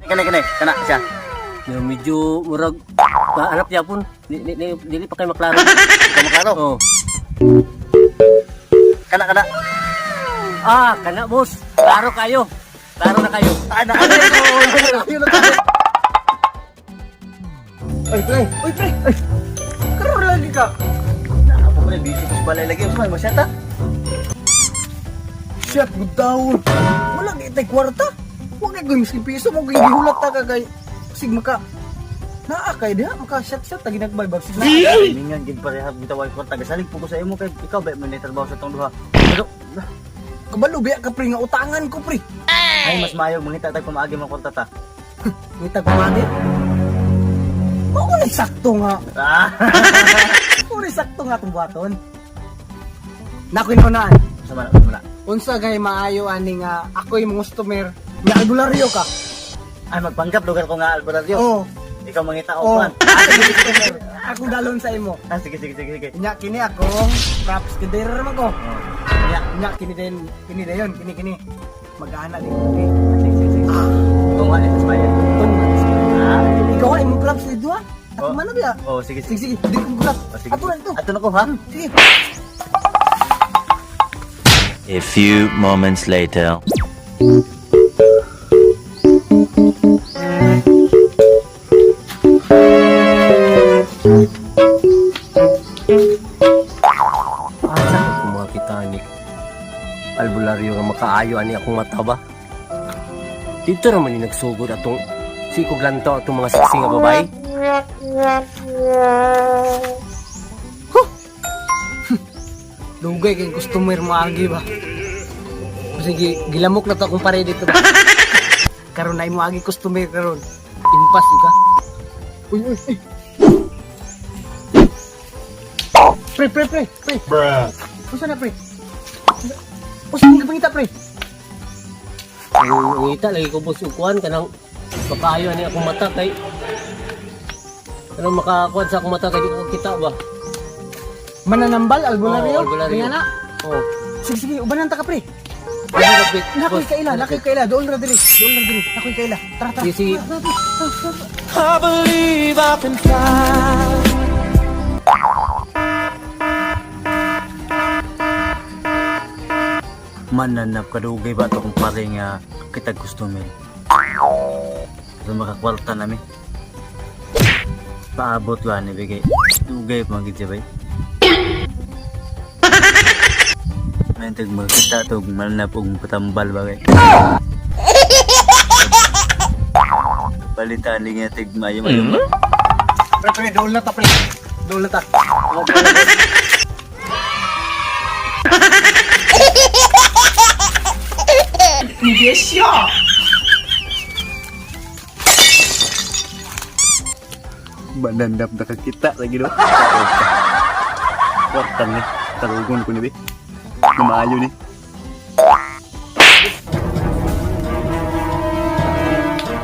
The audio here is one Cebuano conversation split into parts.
Kani kani kana siya. Yung medyo murag hanap yapon. Dili pa kay maklaro. Ikaw maklaro. Oh. Kana kana. Ah, kana, boss. Klaro kayo. Klaro na kayo. Ana ana. Oy, pre. Oy, pre. Ay. Karon lagi ka. Ako pre, busy ko sa balay lagi. Usman, masyata. Shit, good daw. Wala kay tay kwarta. Wa kay koy miskin piso mo kay gihulat ta ka kay sig maka. Naa kay diha maka shot shot ta ginagbay bag sig naa. Mingan gid pareha bitaw ay kwarta. Gasalig po ko sa imo kay ikaw ba man trabaho sa tong duha. Pero Kabalo biya ka, pre, nga utangan ko, pre. Ay, mas maayo mangita tag pamaagi mga kwarta ta. Ngita pamagi. Mao na sakto nga. Ah. Mao na sakto nga atong buhaton. Nakoy nunaan. Sama na, sama na. Unsa gay maayo ani nga ako'y mga customer nga albularyo ka. Ay, magpanggap lugar ko nga albularyo. Oh, Ikaw mangita oh. og kwan. Ako customer. Ako dalon sa imo. Ah, sige sige sige sige. Nya kini akong props kay man ko. Nya. Nya kini din, kini dayon, kini kini. Mag-ana din ko. Sige sige sige. Ah, Tunga ni sa bayan. tong. Ah. Ikaw ay imong props dito ha. Ako Oh. man na biya. Oh, sige Sige sige. sige, di ko props. Oh, sige. Ato na dito. Ato na ko ha. Sige. A few moments later. Asa ko mga kita ni albularyo nga makaayo ani akong mata ba? Dito raman ni nagsugod atong sikog lantaw atong mga siksi nga babae. Dugay kay customer mo agi ba. Sige, gilamok na to akong pare dito ba. Karon na imo agi customer karon. Impas ka. Uy, uy, uy. Pre, pre, pre, pre. Bruh. Usa na, pre? Usa na pangita, pre? Ang ngita lagi ko, boss, og kuan kanang makaayo ani akong mata kay kanang makakuan sa akong mata kay di ko kita ba. Mananambal, albularyo. Oo, albularyo. Nga na. Oh. Sige, sige, ubanan ta ka, pre. Ano, Nakoy kaila, nakoy kaila. Doon ra diri. Doon ra diri. Nakoy kaila. Tara, tara. Sige, sige. Tara, tara, tara, tara. I believe I can fly. Mananap kadugay ba to kung pare nga kita customer. Pero makakwarta nami. Paabot ba ni bigay. Dugay pa gid siya bay. May tag magkita to mananap og patambal ba kay. Palitan nga tig mayo mayo. Pre, pre, doon na ta, pre. Doon na ta. Mananap nakakita lagi no. Kwarta ni tarugon ko ni bi. Maayo ni.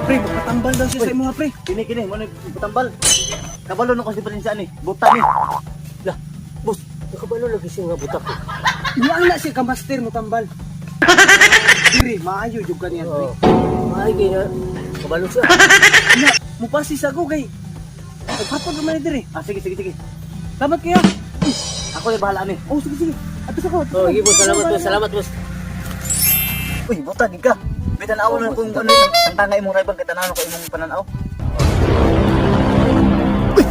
Pre, magpatambal daw siya sa imo, pre. Kini kini mo na patambal. Kabalo na ko si Prinsa ni. Buta ni. Lah, boss, nakabalo lagi siya nga butak ko. Ilang na siya ka master mo tambal. Diri, maayo jud ka niyan, pre. Oh. Ay, kay na kabalo siya. Na, mupasi sa ko kay. Nagpatod naman ni diri. Ah, sige sige sige. Salamat kayo. Ako na bahala ni. Oh, sige sige. Ato sa ko. Ato sa Oh, ko. sige, boss, salamat, boss, salamat, boss. Uy, buta gid ka. Bitan aw na kung ano ang tangay imong raybang kay tan-aw ko imong pananaw. Uy!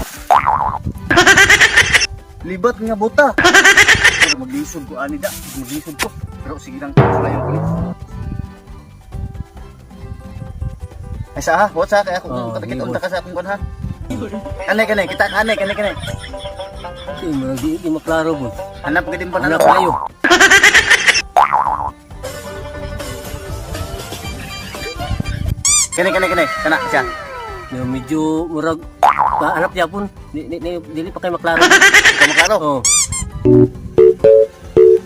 Libat nga buta. Pero maglisod ko ani da, maglisod ko. Pero sige lang, sulayon ko ni. Ay sa ha, what sa kay ako Oh, kung sige, kita boss. unta ka sa akong kuan ha. Kanay kanay, kita kanay kanay kanay. Di mo di, di maklaro, boss. Hanap gid imong pananaw. Hanap kayo. Kanay kanay kanay, kana siya. Yung medyo murag hanap yapon. Dili pa kay maklaro. Ikaw maklaro. Oh.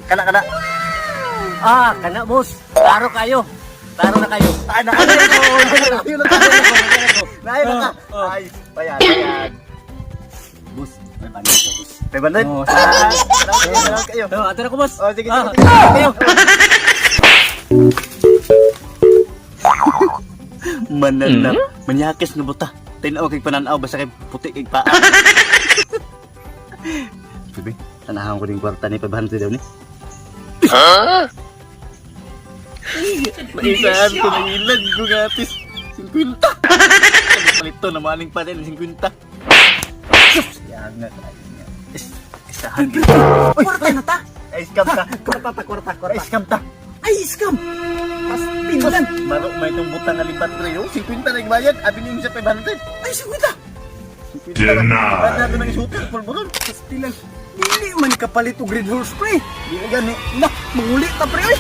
Kana kana. Ah, kana, boss. Klaro kayo. Klaro na kayo. Ana ana. Naay na ka. Ay, bayad, bayad. Boss, may bandit ka, boss. May bandit? Oo, Salamat kayo, salamat kayo. Oh, ato na ko, boss. Oh, sige, Ah, sige. kayo. Mananap. Manyakis nga buta. Tinaw kay pananaw basta kay puti kay paa. Sabi, tanahan ko din kwarta ni 500 daw ni. Ha? Maisaan ko ng ilag ko gatis. 50. Palito na maling pa din 50. Sus, yan na tayo niya. Isahan. Kwarta na ta. Ay, scam ta. Kwarta ta, kwarta, kwarta. Ay, scam ta. Ay, scam. Pastilan. Maro, may itong butang nga lipat pre. Oh, 50 na bayad. Abi niyo sa 500. Ay, 50. 50 na. Ba't natin ang isuter? Pulburon. Pastilan. Dili man kapalit og Red Horse, pre. Di na gani. Nah, manguli ta, pre. Oy.